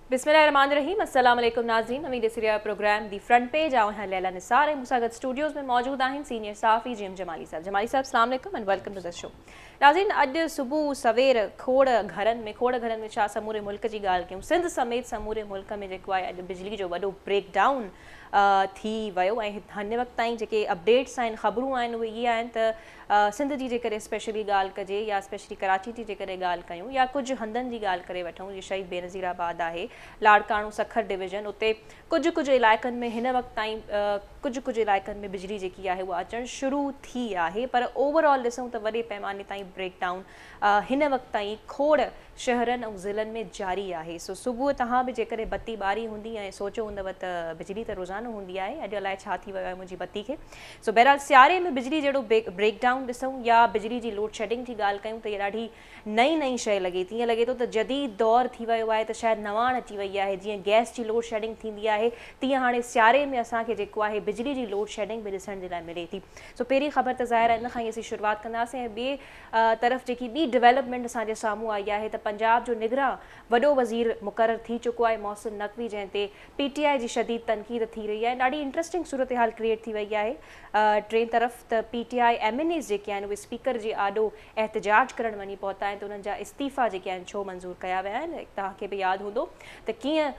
बिस्मिल्लाहिर्रहमानिर्रहीम। अस्सलाम वालेकुम नाज़रीन, अवीं ॾिसी रहिया प्रोग्राम the front page. आउं आहियां लैला निसार ऐं मूंसां गॾु स्टूडियोज़ में मौजूदु आहिनि सीनियर सहाफ़ी जी एम जमाली साहब। जमाली साहब, अस्सलाम वालेकुम and welcome to the show. नाज़रीन, अॼु सुबुह सवेर खोड़ घरनि में छा समूरे मुल्क जी ॻाल्हि कयूं, सिंध समेत समूरे मुल्क में जेको आहे अॼु बिजली जो वॾो ब्रेक डाउन थी वियो। ऐं हिन वक़्त ताईं जेके अपडेट्स आहिनि, ख़बरूं आहिनि, उहे इहे आहिनि त सिंध जी जेकॾहिं स्पेशली ॻाल्हि कजे या स्पेशली कराची जी जेकॾहिं ॻाल्हि कयूं या कुझु हंधनि जी ॻाल्हि करे वठूं, जीअं शहीद बेनज़ीराबाद आहे, लाड़काणो, सखर डिवीज़न, उते कुझु कुझु इलाइक़नि में हिन वक़्त ताईं कुझु कुझु इलाइक़नि में बिजली जेकी आहे उहा अचणु शुरू थी आहे, पर ओवरऑल ॾिसूं त वॾे पैमाने ताईं ब्रेक डाउन हिन वक़्त ताईं खोड़ शहरनि ऐं ज़िलनि में जारी आहे। सो सुबुह तव्हां बि जेकॾहिं बत्ती ॿारी हूंदी ऐं सोचियो हूंदव त बिजली त रोज़ानो हूंदी आहे, अॼु अलाए छा थी वियो आहे मुंहिंजी बत्ती खे। सो बहरहाल सियारे में बिजली जहिड़ो ब्रेक डाउन ॾिसूं या बिजली जी लोड शेडिंग जी ॻाल्हि कयूं त इहा ॾाढी नई नई शइ लॻे थी। ईअं लॻे थो त जदीद दौर थी वियो आहे, त शायदि नवाण अची वई आहे। जीअं गैस जी लोड शेडिंग थींदी आहे, तीअं हाणे सियारे में असांखे जेको आहे बिजली जी लोड शेडिंग बि ॾिसण जे लाइ मिले थी। सो पहिरीं ख़बर त ज़ाहिर आहे इन खां ई असीं शुरूआत कंदासीं। ऐं ॿिए तरफ़ जेकी ॿी डेवलपमेंट असांजे साम्हूं आई आहे त पंजाब जो निगरां वॾो वज़ीर मुक़ररु थी चुको आहे मोहसिन नकवी, जंहिं ते पीटीआई जी शदीद तनक़ीद थी रही आहे। ॾाढी इंट्रस्टिंग सूरत हाल क्रिएट थी वई आहे। टे तरफ़ त पीटीआई एमएनएस जेके आहिनि उहे स्पीकर जे आॾो एहतजाज करण वञी पहुता आहिनि त उन्हनि जा इस्तीफ़ा जेके आहिनि छो मंज़ूर कया विया आहिनि। तव्हांखे बि यादि हूंदो त कीअं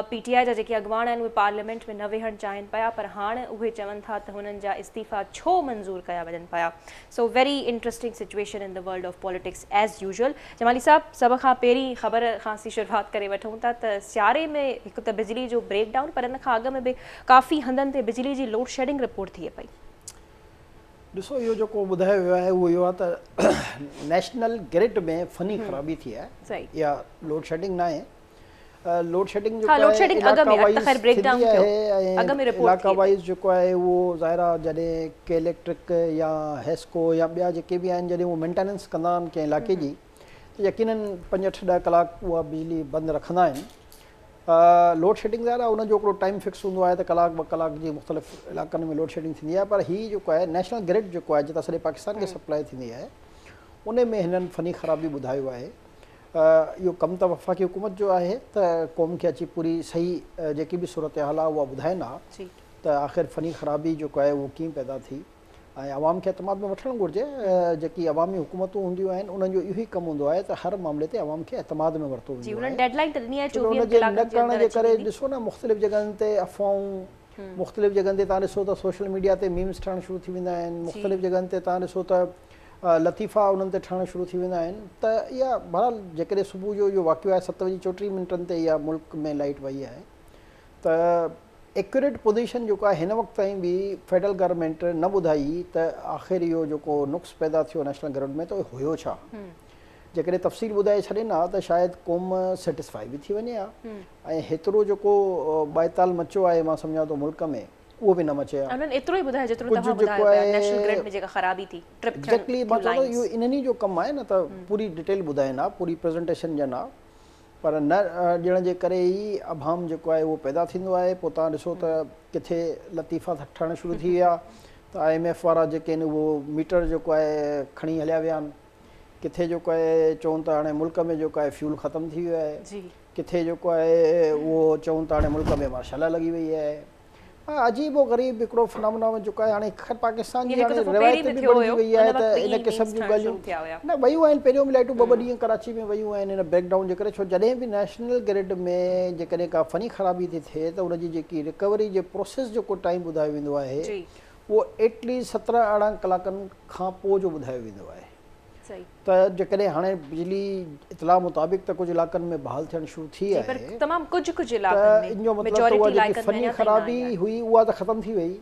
पीटीआई जा जेके अॻवान आहिनि उहे पार्लियामेंट में न वेहणु चाहिनि पिया, पर हाणे उहे चवनि था त हुननि जा इस्तीफ़ा छो मंज़ूर कया वञनि पिया। So very interesting situation in the world of politics as usual. Jamali साहब, सभ खां पहिरीं ख़बर खां असीं शुरूआत करे वठूं था त सियारे में हिकु त बिजली जो ब्रेक डाउन, पर इन खां अॻु में बि काफ़ी हंधनि ते बिजली जी लोड शेडिंग रिपोर्ट थिए पई। ॾिसो, इहो जेको ॿुधायो वियो आहे उहो इहो आहे त नेशनल ग्रिड में फ़नी ख़राबी थी आहे, इहा लोड शेडिंग न आहे। लोड शेडिंग जेको इलाइक़ा वाइज़ जेको आहे उहो ज़ाहिर आहे जॾहिं के इलेक्ट्रिक या हेस्को या ॿिया जेके बि आहिनि, जॾहिं उहो मेंटेनेंस कंदा आहिनि कंहिं इलाइक़े जी, त यकीनन 5 8 10 कलाक उहा बिजली बंदि रखंदा आहिनि। लोड शेडिंग ज़ाहिर आहे उनजो हिकिड़ो टाइम फिक्स हूंदो आहे त कलाक 2 कलाक जी मुख़्तलिफ़ इलाइक़नि में लोड शेडिंग थींदी आहे। पर हीअ जेको आहे नेशनल ग्रिड जेको आहे, जितां सॼे पाकिस्तान खे सप्लाई थींदी आहे, उन में हिननि फ़नी ख़राबी ॿुधायो आहे। इहो कमु त वफ़ाक़ी हुकूमत जो आहे त क़ौम खे अची पूरी सही जेकी बि सूरत हाल आहे उहा ॿुधाइनि हा त आख़िर फ़नी ख़राबी जेको आहे उहो कीअं पैदा थी, ऐं अवाम खे एतमाद में वठणु घुरिजे। जेकी अवामी हुकूमतूं हूंदियूं आहिनि उन्हनि जो इहो ई कमु हूंदो आहे त हर मामले ते अवाम खे एतमाद में वरितो वेंदो आहे। हुनजे न करण जे करे ॾिसो न, मुख़्तलिफ़ जॻहियुनि ते अफ़वाहूं, मुख़्तलिफ़ जॻहियुनि ते तव्हां ॾिसो त सोशल मीडिया ते मीम्स ठहणु शुरू थी वेंदा आहिनि, मुख़्तलिफ़ जॻहियुनि ते तव्हां ॾिसो त लतीफ़ा उन्हनि ते ठहणु शुरू थी वेंदा आहिनि। त इहा बहरहाल जेकॾहिं सुबुह जो इहो वाक़ियो आहे 7:34 ते इहा मुल्क में लाइट वई आहे, त एक्यूरेट पोज़ीशन जेको आहे हिन वक़्त ताईं बि फेडरल गवर्नमेंट न ॿुधाई त आख़िर इहो जेको नुक़्स पैदा थियो नेशनल ग्रिड में त हुयो छा। जेकॾहिं तफ़सील ॿुधाए छॾनि हा त शायदि क़ौम सेटिस्फाई बि थी वञे हा, ऐं हेतिरो जेको ॿाइताल मचो आहे मां सम्झां थो मुल्क में, उहो बि न मचे हा। उन्हनि एतिरो ई ॿुधायो जेतिरो तव्हां ॿुधायो पिया, नेशनल ग्रिड में जेका ख़राबी थी, ट्रिप एग्जैक्टली मां चवां थो इहो इन्हनि जो कमु आहे न त पूरी डिटेल ॿुधाइनि हा, पूरी प्रेज़ेंटेशन ॾियनि हा, पर न ॾियण जे करे ई अभाम जेको आहे उहो पैदा थींदो आहे। पोइ तव्हां ॾिसो त किथे लतीफ़ा ठहणु शुरू थी विया त IMF वारा जेके आहिनि उहो मीटर जेको आहे खणी हलिया विया आहिनि, किथे जेको आहे चऊं त हाणे मुल्क में जेको आहे फ्यूल ख़तमु थी वियो आहे, किथे जेको आहे उहो चऊं त हाणे मुल्क में मार्शल लॻी वई आहे। अजीब ग़रीब हिकिड़ो फिनोमिना जेको आहे हाणे ख़ैर पाकिस्तान जी हाणे रिवायत बि बणिजी वई आहे त इन क़िस्म जूं ॻाल्हियूं न वयूं आहिनि। पहिरियों बि लाइटूं 2 2 ॾींहं कराची में वयूं आहिनि हिन ब्रेक डाउन जे करे, छो जॾहिं बि नेशनल ग्रिड में जेकॾहिं का फ़नी ख़राबी थी थिए त उनजी जेकी रिकवरी जे प्रोसेस जेको टाइम ॿुधायो वेंदो आहे उहो एटलीस्ट 17-18 कलाकनि खां पोइ जो ॿुधायो वेंदो आहे। त जेकॾहिं हाणे बिजली इतला मुताबिक़ त कुझु इलाइक़नि में बहाल थियणु शुरू थी आहे, तमामु कुझु कुझु इलाइक़नि में, इन जो मतिलबु त उहा जेकी फ़नी ख़राबी हुई उहा त ख़तमु थी वई,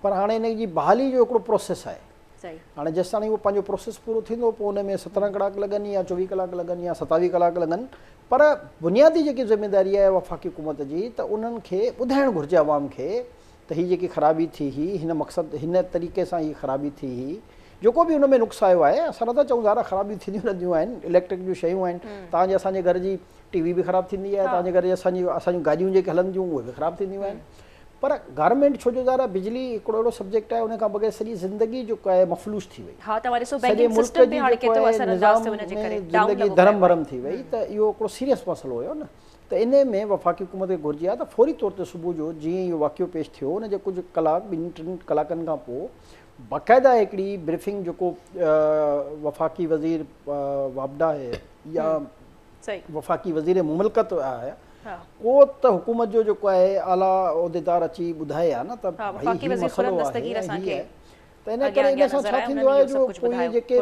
पर हाणे इन जी बहाली जो हिकिड़ो प्रोसेस आहे। हाणे जेसि ताईं उहो पंहिंजो प्रोसेस पूरो थींदो पोइ उन में 17 कलाक लॻनि या 24 कलाक लॻनि या 27 कलाक लॻनि, पर बुनियादी जेकी ज़िम्मेदारी आहे वफ़ाक़ी हुकूमत जी त उन्हनि खे ॿुधाइणु घुरिजे अवाम खे त हीअ जेकी ख़राबी थी हुई हिन मक़सदु हिन तरीक़े सां हीअ ख़राबी थी हुई, जेको बि हुन में नुक़्स आयो आहे। असां नथा चऊं ज़ाहिर ख़राबियूं थींदियूं रहंदियूं आहिनि, इलेक्ट्रिक जूं शयूं आहिनि, तव्हांजे असांजे घर जी टीवी बि ख़राबु थींदी आहे, तव्हांजे घर जी असांजूं गाॾियूं जेके हलनि थियूं उहे बि ख़राबु थींदियूं आहिनि, पर गवर्नमेंट छो जो ज़ाहिर आहे बिजली हिकिड़ो अहिड़ो सब्जेक्ट आहे उन खां बग़ैर सॼी ज़िंदगी जेको आहे मफ़लूस थी वई। हा, तव्हां ॾिसो बैंकिंग सिस्टम ते हाणे केतिरो असर अंदाज़ थियो हुन जे करे, ज़िंदगी धरम भरम थी वई, त इहो हिकिड़ो सीरियस मसइलो हुयो न। ته انهي ۾ وفاقي حڪومت کي گهرجي ها ته فوري طور تي صبح جو جيئن اهو واقعو پيش ٿيو ان جي ڪجهه ڪلاڪ ٻن ٽن ڪلاڪن کان پوء باقاعده هڪڙي بريفنگ جيڪو وفاقي وزير واپڊا آهي يا وفاقي وزير مملڪت آهي ڪو ته حڪومت جو جيڪو آهي اعليٰ عهديدار اچي ٻڌائي ها نه ته ڀئي هي مسئلو آهي هي آهي ته ان ڪري ان سان ڇا ٿيندو آهي جو پوء اهي جيڪي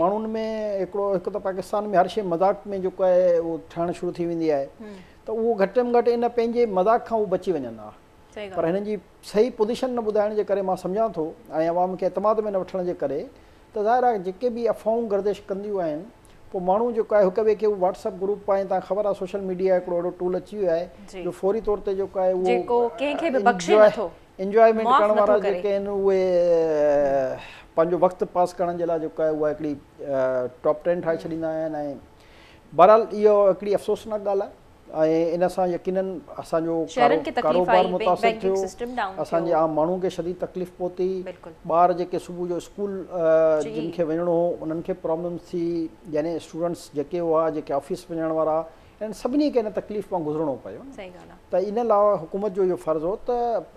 ماڻهن ۾ هڪڙو هڪ ته پاڪستان ۾ هر شيء مذاق ۾ جيڪو آهي اهو ٺهڻ شروع ٿي ويندي آهي ته اهو گهٽ ۾ گهٽ ان پنهنجي مذاق کان هو بچي وڃن ها پر هنن جي صحيح پوزيشن نه ٻڌائڻ جي ڪري مان سمجهان ٿو ۽ عوام کي اعتماد ۾ نه وٺڻ جي ڪري ته ظاهر آهي جيڪي به افواهون گردش ڪنديون آهن پوء ماڻهو جيڪو آهي هڪ ٻئي کي واٽس اپ گروپ آهن تان خبر آهي سوشل ميڊيا هڪڙو اهڙو ٽول اچي ويو آهي جو فوري طور تي جيڪو آهي اهو جيڪو ڪنهن کي به بخشي نٿو انجوائمينٽ ڪرڻ وارا جيڪي آهن اهي پنهنجو وقت پاس ڪرڻ جي لاء جيڪو آهي اها هڪڙي ٽاپ ٽين ٺاهي ڇڏيندا آهن ۽ بهرحال اهو هڪڙي افسوسناڪ ڳالهه آهي ۽ ان سان يقينن اسان جو ڪاروبار متاثر ٿيو، اسان جي عام ماڻهو کي شديد تڪليف پهتي، ٻار جيڪي صبح جو اسڪول جن کي وڃڻو هو انهن کي پرابلمس ٿي يعني اسٽوڊنٽس جيڪي هئا جيڪي آفيس وڃڻ وارا انهن سڀني کي ان تڪليف مان گذرڻو پيو ته ان لاء حڪومت جو اهو فرض هو ته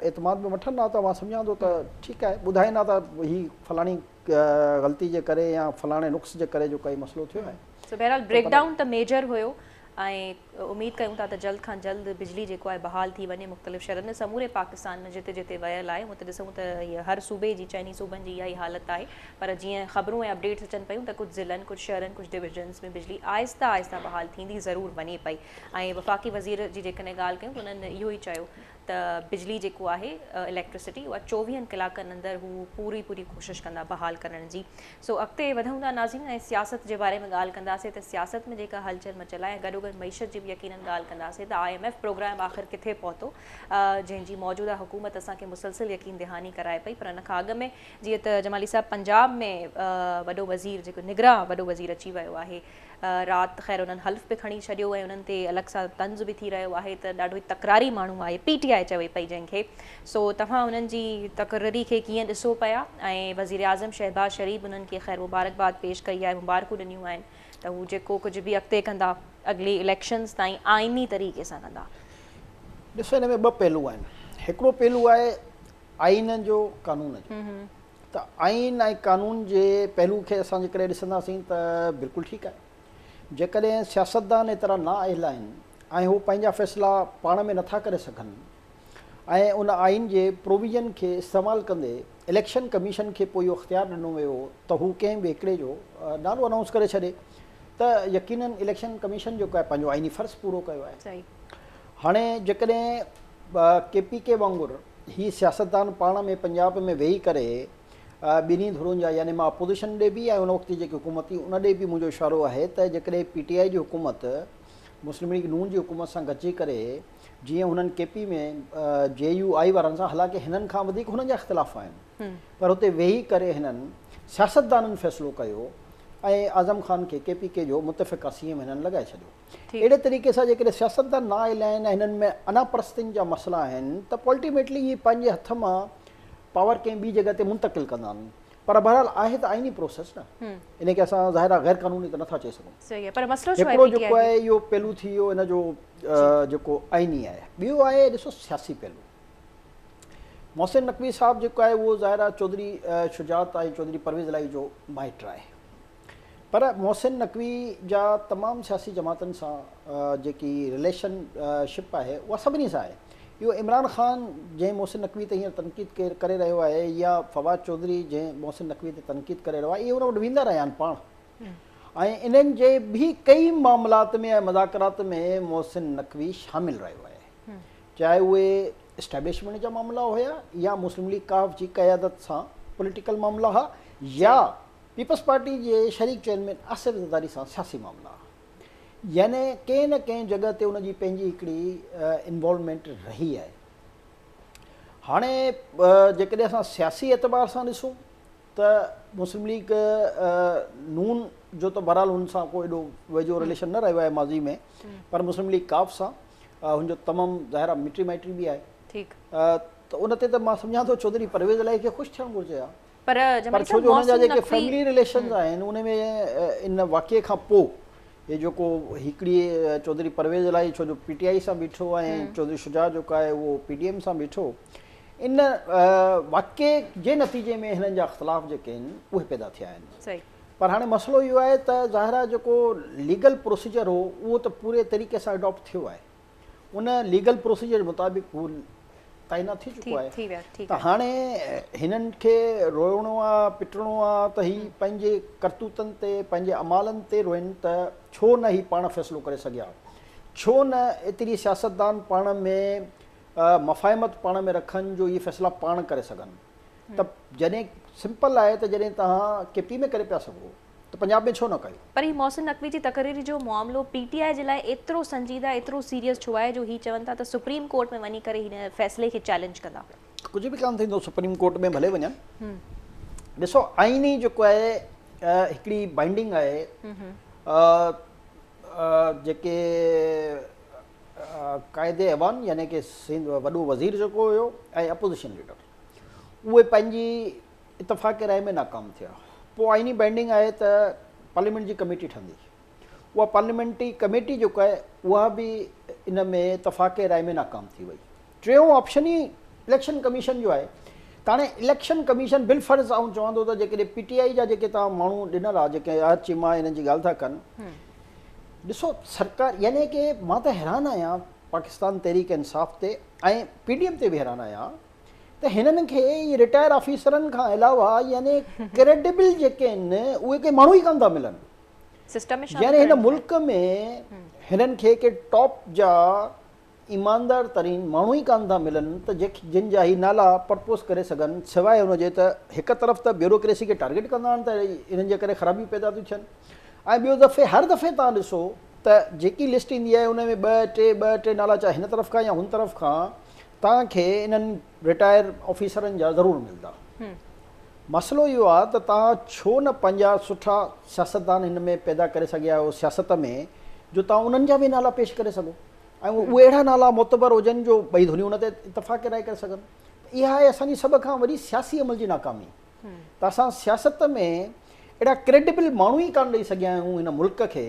اعتماد ۾ وٺن ها ته مان سمجهان ٿو ته ٺيڪ آهي ٻڌائين ها ته هي فلاڻي غلطي جي ڪري يا فلاڻي نقص جي ڪري جو ڪائي مسئلو ٿيو آهي. سو بهرحال بريڪ ڊائون ته ميجر هيو ۽ اميد ڪيون ٿا ته جلد کان جلد بجلي جيڪو آهي بحال ٿي وڃي مختلف شهرن ۾ سموري پاڪستان ۾ جتي جتي ويل آهي هونء ته ڏسون ته هيء هر صوبي جي چئني صوبن جي اها ئي حالت آهي پر جيئن خبرون ۽ اپڊيٽس اچن پيون ته ڪجهه ضلعن ڪجهه شهرن ڪجهه ڊويزنز ۾ بجلي آهستي آهستي بحال ٿيندي ضرور وڃي پئي ۽ وفاقي وزير جي جيڪڏهن ڳالهه ڪيون ته انهن اهو ئي چيو ته بجلي جيڪو آهي اليڪٽرسٽي اها چوويهن ڪلاڪن اندر هو پوري پوري ڪوشش ڪندا بحال ڪرڻ جي. سو اڳتي وڌون ٿا ناظرين ۽ سياست جي باري ۾ ڳالهه ڪنداسين ته سياست ۾ جيڪا هلچل مچل آهي ۽ گڏوگڏ معيشت جي به يقينن ڳالهه ڪنداسين ته I M F programme آخر ڪٿي پهتو جنهن جي موجوده حڪومت اسان کي مسلسل يقين دهاني ڪرائي پئي پر ان کان اڳ ۾ جيئن ته جمالي صاحب پنجاب ۾ وڏو وزير جيڪو نگران وڏو وزير اچي ويو آهي رات خير انهن حلف به کڻي ڇڏيو ۽ انهن تي الڳ سان طنز به ٿي رهيو آهي ته ڏاڍو ئي تڪراري ماڻهو آهي پي ٽي آء چوي پئي جنهن کي سو توهان انهن جي تقرري کي ڪيئن ڏسو پيا ۽ وزيراعظم شهباز شريف انهن کي خير مبارڪباد پيش ڪئي آهي مبارڪون ڏنيون آهن ته هو جيڪو ڪجهه به اڳتي ڪندا اڳلي اليڪشنز تائين آئيني طريقي سان ڪندا. ڏسو ان ۾ ٻه پهلو آهن هڪڙو پهلو آهي آئين جو قانون جو ته آئين ۽ قانون جي پهلو کي اسان جيڪڏهن ڏسنداسين ته بلڪل ٺيڪ آهي. جيڪڏهن سياستدان ايترا نااهل آهن ۽ هو پنهنجا فيصلا پاڻ ۾ نٿا ڪري سگهن ۽ ان آئين جي پروويزن کي استعمال ڪندي اليڪشن ڪميشن کي پوء اهو اختيار ڏنو ويو ته هو ڪنهن به هڪڙي جو نالو انائونس ڪري ڇڏي ته يقينن اليڪشن ڪميشن جيڪو آهي پنهنجو آئيني فرض پورو ڪيو آهي. هاڻي جيڪڏهن ڪي پي ڪي وانگر هي سياستدان پاڻ ۾ پنجاب ۾ ويهي ڪري ٻنهي ڌرين جا يعني مان اپوزيشن ڏي به ۽ ان وقت جي جيڪي حڪومت هئي ان ڏي به منهنجو اشارو آهي ته جيڪڏهن پي ٽي آء جي حڪومت مسلم ليگ نون جي حڪومت سان گڏجي ڪري جيئن هنن ڪي پي ۾ جي يو آء وارن سان حالانڪه هنن کان وڌيڪ هنن جا اختلاف آهن پر اتي ويهي ڪري هنن سياستدانن فيصلو ڪيو ۽ اعظم خان کي ڪي پي ڪي جو متفقه سي ايم هنن لڳائي ڇڏيو. اهڙي طريقي سان جيڪڏهن سياستدان نااهل آهن ۽ هنن ۾ انا پرستين جا مسئلا آهن ته پوء الٽيميٽلي اهي پنهنجي هٿ مان پاور ڪنهن ٻي جڳهه تي منتقل ڪندا آهن پر بهرحال آهي ته آئيني پروسيس نه ان کي اسان ظاهر آهي غير قانوني ته نٿا چئي سگهون. هڪڙو جيڪو آهي اهو پهلو ٿي ويو ان جو جيڪو آئيني آهي ٻيو آهي ڏسو سياسي پهلو محسن نقوي صاحب جيڪو آهي اهو ظاهر آهي چوڌري شجاعت ۽ چوڌري پرويز الاهي جو مائٽ آهي پر محسن نقوي جا تمام سياسي جماعتن سان جيڪي رليشن شپ آهي اها سڀني سان آهي. اهو عمران خان جنهن محسن نقوي تي هينئر تنقيد ڪري رهيو آهي يا فواد چوڌري جنهن محسن نقوي تي تنقيد ڪري رهيو آهي اهي ان وٽ ويندا رهيا آهن پاڻ ۽ انهن جي به ڪئي معاملات ۾ ۽ مذاڪرات ۾ محسن نقوي شامل رهيو آهي چاهي اهي اسٽيبلشمينٽ جا معاملا هيا يا مسلم ليگ قاف جي قيادت سان پوليٽيڪل معاملا هئا يا پيپلز پارٽي جي شريڪ چيئرمين آصف زرداري سان سياسي معاملا يعني ڪنهن نه ڪنهن جڳهه تي ان جي پنهنجي هڪڙي انوالومينٽ رهي آهي. هاڻي جيڪڏهن اسان سياسي اعتبار سان ڏسون ته مسلم ليگ نون جو ته بهرحال هن سان ڪو ايڏو ويجهو رليشن نه رهيو آهي ماضي ۾ پر مسلم ليگ قاف سان هن جو تمام ظاهر آهي مٽي مائٽي به آهي ته ان تي ته مان سمجهان ٿو چوڌري پرويز الاهي کي خوش ٿيڻ گهرجي ها. پر پر ڇو جو هنن جا جيڪي فيملي رليشنز آهن ان ۾ ان واقعي کان پوء هي جيڪو هڪڙي چوڌري پرويز الاهي ڇو جو پي ٽي آء سان بيٺو ۽ چوڌري شجاع جيڪو آهي اهو پي ڊي ايم سان بيٺو، ان واقعي جي نتيجي ۾ هنن جا اختلاف جيڪي آهن اهي پيدا ٿيا آهن. پر هاڻي مسئلو اهو آهي ته ظاهر آهي جيڪو ليگل پروسيجر هو اهو ته پوري طريقي سان اڊاپٽ ٿيو آهي، ان ليگل پروسيجر مطابق هو تعينات ٿي چڪو آهي ته هاڻي هنن کي روئڻو آ پٽڻو آ ته هي پنهنجي ڪرتوتن تي پنهنجي اعمالن تي روئن ته ڇو نه هي پاڻ فيصلو ڪري سگهيا، ڇو نه ايتري سياستدان پاڻ ۾ مفاهمت پاڻ ۾ رکن جو اهي فيصلا پاڻ ڪري سگهن ته جڏهن سمپل آهي ته جڏهن توهان ڪي پي ۾ ڪري پيا سگهو ته پنجاب ۾ ڇو نه ڪيو؟ پر هي محسن نقوي جي تقرري جو معاملو پي ٽي آء جي لاء ايترو سنجيده ايترو سيريس ڇو آهي جو هي چون ٿا ته سپريم ڪورٽ ۾ وڃي ڪري هن فيصلي کي چئلينج ڪندا؟ ڪجهه به ڪانه ٿيندو سپريم ڪورٽ ۾ ڀلي وڃن. ڏسو آئيني جيڪو آهي هڪڙي بائنڊنگ آهي جيڪي قائد ايوان يعني ڪي وڏو وزير جيڪو هيو ۽ اپوزيشن ليڊر اهي پنهنجي اتفاق راء ۾ ناڪام ٿيا. پوء آئيني بائنڊنگ آهي ته پارليامينٽ جي ڪميٽي ٺهندي. اها پارليامينٽي ڪميٽي جيڪا آهي اها به ان ۾ اتفاق راء ۾ ناڪام ٿي وئي. ٽيون آپشن ئي اليڪشن ڪميشن جو آهي ته هاڻي اليڪشن ڪميشن بالفرض آئون چوان ٿو ته جيڪڏهن پي ٽي آء جا جيڪي توهان ماڻهو ڏنل آهي جيڪي احد چيما انهن جي ڳالهه ٿا ڪن ڏسو سرڪار يعني ڪي مان ته حيران آهيان پاڪستان تحريڪ انصاف تي ۽ پي ڊي ايم تي به حيران آهيان ته هنن کي اهي رٽائر آفيسرن کان علاوه يعني ڪريڊبل جيڪي آهن اهي ڪي ماڻهو ئي ڪانه ٿا ملن. سسٽم ۾ شامل يعني هن ملڪ ۾ هنن کي ڪي ٽاپ جا ايماندار ترين ماڻهو ئي ڪانه ٿا ملن ته جن جا هي نالا پرپوز ڪري سگهن سواء ان جي ته هڪ طرف ته بيوروڪريسي کي ٽارگيٽ ڪندا آهن ته انهن جي ڪري خرابيون پيدا ٿيون ٿين ۽ ٻيو دفعي هر دفعي توهان ڏسو ته جيڪي لسٽ ايندي آهي ان ۾ ٻه ٽي ٻه ٽي نالا چاهي هن طرف کان يا هن طرف کان توهان کي انهن رٽائر آفيسرن جا ضرور ملندا. مسئلو اهو آهي ته توهان ڇو نه پنهنجا سٺا سياستدان هن ۾ پيدا ڪري سگهيا آهيو سياست ۾ جو توهان انهن جا به نالا پيش ڪري سگهو ۽ اهي اهڙا نالا معتبر هجن جو ٻئي ڌريون ان تي اتفاق راء ڪري سگهن. اها آهي اسان جي سڀ کان وڏي سياسي عمل جي ناڪامي ته اسان سياست ۾ اهڙا ڪريڊبل ماڻهو ئي ڪانه ڏئي سگهيا آهيون هن ملڪ کي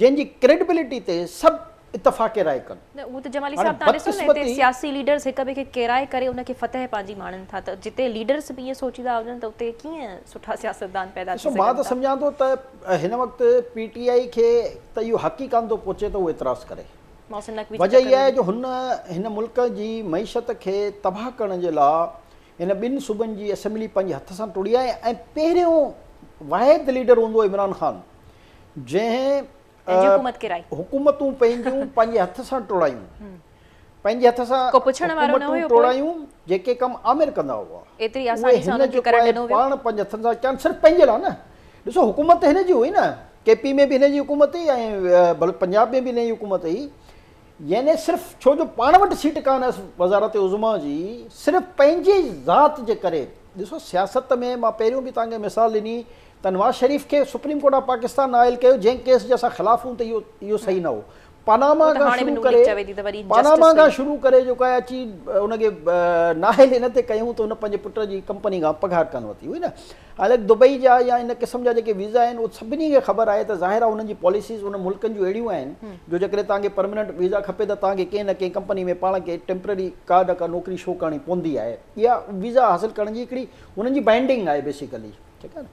جنهن جي ڪريڊبلٽي تي سڀ اتفاق راء ڪن. نه اهو ته جمالي صاحب تان ڏسو نه هتي سياسي ليڊرز هڪ ٻئي کي ڪيرائي ڪري ان کي فتح پنهنجي ماڻين ٿا ته جتي ليڊرز به ائين سوچيندا هجن ته اتي ڪيئن سٺا سياستدان پيدا ٿي سگهن ٿا. مان ته سمجهان ٿو ته هن وقت پي ٽي آء کي ته اهو حق ئي ڪانه ٿو پهچي ته اهو اعتراض ڪري. محسن نقوي جي وجه اها تقرري. آهي جو هن هن ملڪ جي معيشت کي تباهه ڪرڻ جي لاء هن ٻن صوبن جي اسيمبلي پنهنجي هٿ سان ٽوڙي آهي ۽ پهريون واحد ليڊر هوندو عمران خان جنهن پنهنجي حڪومت ڪيرائي. حڪومتون پنهنجون پنهنجي هٿ سان ٽوڙايون پنهنجي هٿ سان ڪو پڇڻ وارو نه حڪومتون هيو پوء. ٽوڙايون جيڪي ڪم آمر ڪندا هئا ايتري اهي آساني سان هن انهن کي جيڪو ڪرڻ آهي ڏنو ويو. پاڻ پنهنجي هٿن سان ڪيا صرف پنهنجي لاء نه ڏسو حڪومت هن جي هئي نه ڪي پي ۾ به هن جي حڪومت هئي ۽ پنجاب ۾ به هن جي حڪومت هئي يعني صرف ڇو جو پاڻ وٽ سيٽ ڪانه هيس وزارت عظميٰ جي صرف پنهنجي ذات جي ڪري ڏسو سياست ۾ مان پهريون به توهان کي مثال ڏني ته نواز شريف کي سپريم ڪورٽ آف پاڪستان نااهل ڪيو جنهن ڪيس جي اسان خلاف هون ته اهو اهو صحيح نه هو پاناما اهو ته کان هاڻي به شروع نون ڪري ليگ چوي ٿي ته وڏي پاناما انجسٽس کان هئي. شروع ڪري جيڪو آهي اچي ان کي نااهل ان تي ڪيون ته ان پنهنجي پٽ جي ڪمپني کان پگهار ڪانه ورتي هئي نه حالانڪ دبئي جا يا ان قسم جا جيڪي ويزا آهن اهو سڀني کي خبر آهي ته ظاهر آهي انهن جي پاليسيز انهن ملڪن جون اهڙيون آهن جو جيڪڏهن توهان کي پرمننٽ ويزا کپي ته توهان کي ڪنهن نه ڪنهن ڪمپني ۾ پاڻ کي ٽيمپرري ڪا نه ڪا نوڪري شو ڪرڻي پوندي آهي اها ويزا حاصل ڪرڻ جي هڪڙي انهن جي بائنڊنگ آهي بيسيڪلي ٺيڪ آهي نه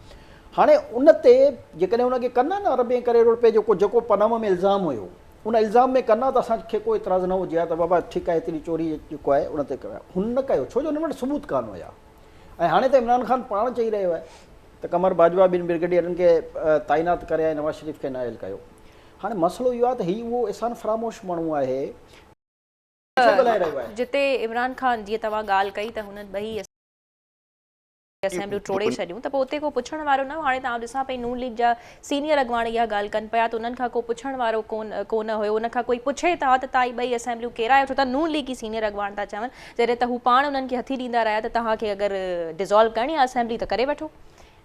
هاڻي ان تي جيڪڏهن ان کي ڪن ها نه اربين ڪروڙ روپيه جيڪو جيڪو پناما ۾ الزام هيو ان الزام ۾ ڪن ها ته اسان کي ڪو اعتراض نه هجي ها ته بابا ٺيڪ آهي ايتري چوري جيڪو آهي ان تي ڪيو هن نه ڪيو ڇو جو انهن وٽ ثبوت ڪانه هيا ۽ هاڻي ته عمران خان پاڻ چئي رهيو آهي ته قمر باجوا ٻن برگيڊيئرن کي تعينات ڪري ۽ نواز شريف کي نااهل ڪيو. هاڻي مسئلو اهو آهي ته هي اهو احسان فراموش ماڻهو آهي ڇو ڳالهائي رهيو آهي. جتي عمران خان جيئن توهان ڳالهه ڪئي ته هنن ٻئي اسيمبليون ٽوڙي ڇڏيون ته پوء اتي ڪو پڇڻ وارو نه هو. هاڻي ته آئون ڏسان پئي نون ليگ جا سينيئر اڳواڻ اها ڳالهه ڪن پيا ته انهن کان ڪو پڇڻ وارو ڪونه هيو، انهن کان ڪوئي پڇي ته ها ته تائين ٻئي اسيمبليون ڪيرايو ڇو ٿا، نون ليگي سينيئر اڳواڻ ٿا چون، جڏهن ته هو پاڻ انهن کي هٿي ڏيندا رهيا ته توهان کي اگر ڊزالو ڪرڻي آهي اسيمبلي ته ڪري وٺو